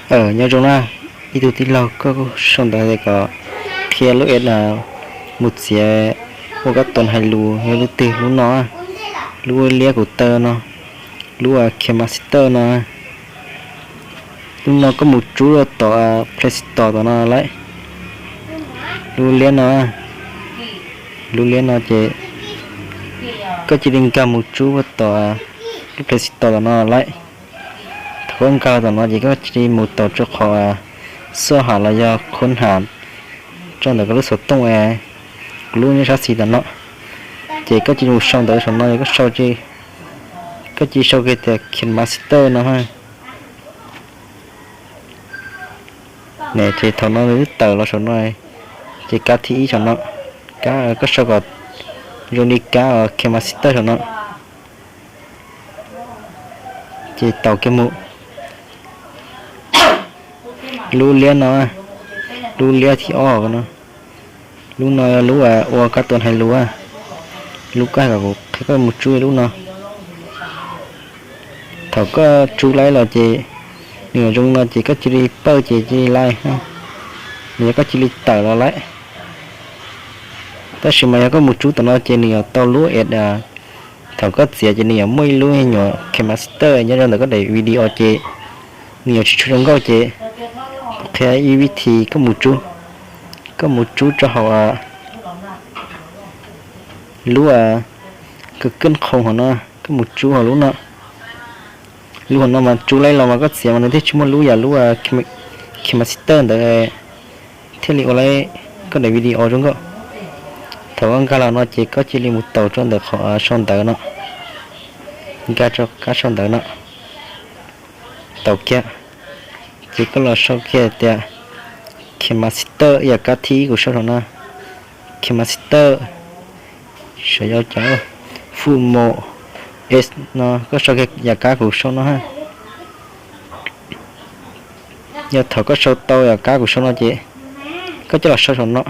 Aws, nyob zoo na, ib tug tij laug koj kuj sau ntawv tias kom qhia lub app mus txiav ua kab toos hais lus yog lub twg, lub no, lub liab kuv taw no, lub KineMaster no. Lub no koj mus tsub rau tom Play Store tom no lawm. Lub liab no, lub liab no ces koj cia li nkag mus tsub rau tom lub Play Store tom no lawm. Thaum koj nkag tom no ces koj cia li mus taus rau qhov xuaj ham los yog khuv ham rau ntawm koj lub xov tooj es kuv lub nyob sab xis tom no. Ces koj cia li mus sau ntawv saum no, koj cia li sau kiag tias KineMaster no. Ces thaum no nws twb tawm los saum no, ces kab thib ib saum no, kab koj sau kom zoo li kab KineMaster saum no. Ces taus kiag mus. Lub liab no, lub liab thib ob no, lub no yog lub ua kab toos hais lus. Lub koj hais kom kuv qhia koj mus tsub lub no. Thaum koj tsub laib los ces nws yuav zoo no ces koj cia li pawj ces cia li laij, nws yog koj cia li tawm los lawm. Tab sis mas yog koj mus tsub tom no ces nws yuav tau lub ads, thaum koj txiav ces nws yuav muaj ib lub me nyuam KineMaster nyob rau ntawm koj daim video ces nws yuav tsis tshua zoo nkauj ces kuv qhia ib vib thi koj mus tsub, koj mus tsub rau hauv lub kawg kawg qhoo hauv no, koj mus tsub hauv lub no. Lub hauv no mas tsub laib los mas koj txiav mas nws thiaj tsis muaj lub yam lub KineMaster ntawd thiaj li ua laib koj daim video zoo nkauj. Thaum koj nkag los no ces koj cia li mus taus rau ntawm qhov sau ntawv no, nkag rau kab sau ntawv no, taus kiag, ces koj los sau kiag tias KineMaster yam kab thib kuv sau saum no, KineMaster, sau yog cov Full Mode S no, koj sau kiag yam kab kuv sau no ha. Yog thaum koj sau tau yam kab kuv sau no ces koj coj los sau saum no,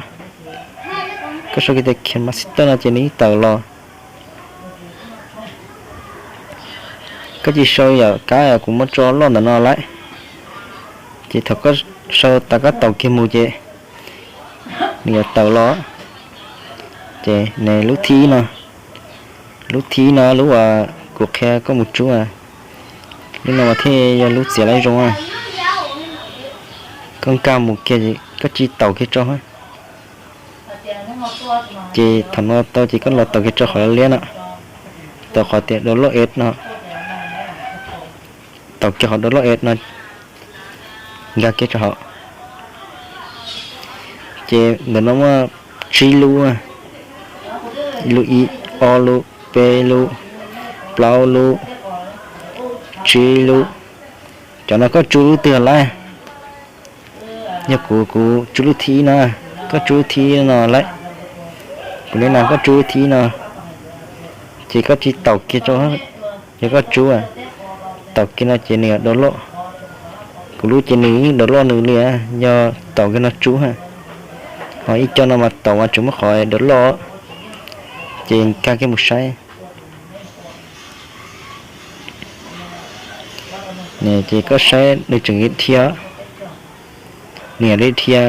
koj sau kiag tias KineMaster no ces nws yeej tawm los. Koj cia li sau yam kab kuv muab tso loj ntawm no lawm, ces thaum koj sau tas koj taus kiag mus ces nws yuav tawm los. Ces nws lub thib ib no, lub thib ib no lub uas kuv qhia koj mus tsub, lub no mas thiaj yog lub txiav laib zoo. Koj nkag mus kiag, koj cia li taus kiag rau. Ces thaum no tau ces koj los taus kiag rau qhov liab no, taus qhov tias download ads no, taus kiag qhov download ads no, nkag kiag rau hauv. Ces ntawm no muaj tsib lub, lub ib, ob lub, peb lub, plaub lub, tsib lub. Cov no koj tsub lub twg lawm? Yog kuv, kuv tsub lub thib ib no, koj tsub lub thib ib no lawm. Kuv li no koj tsub lub thib ib no, ces koj cia li taus kiag rau, yog koj tsub, taus kiag no ces nws yuav download. Kuv lub ces nws yeej download nws li, yog taus kiag no tsub ha. Ho ib co no mas taus mas tseem muaj qhov download, ces nkag kiag mus saib. Ces koj saib nws tseem li dhia, nws li dhia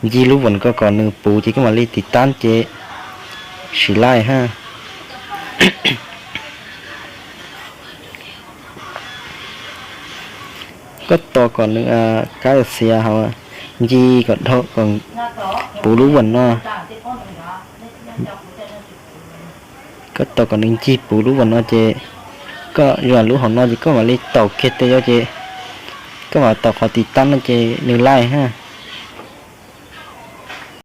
ncig lub vos ko kom nws puv ces koj mam li tiv tab ces siv laij ha. Koj tos kom nws kab xiav hauv ncig kom dhau kom puv lub vos no. Koj tos kom nws ncig puv lub vos no ces koj zoo lub hauv no ces koj mam li taus kiag tes yau ces koj mam taus qhov tiv tab no ces nws laij ha.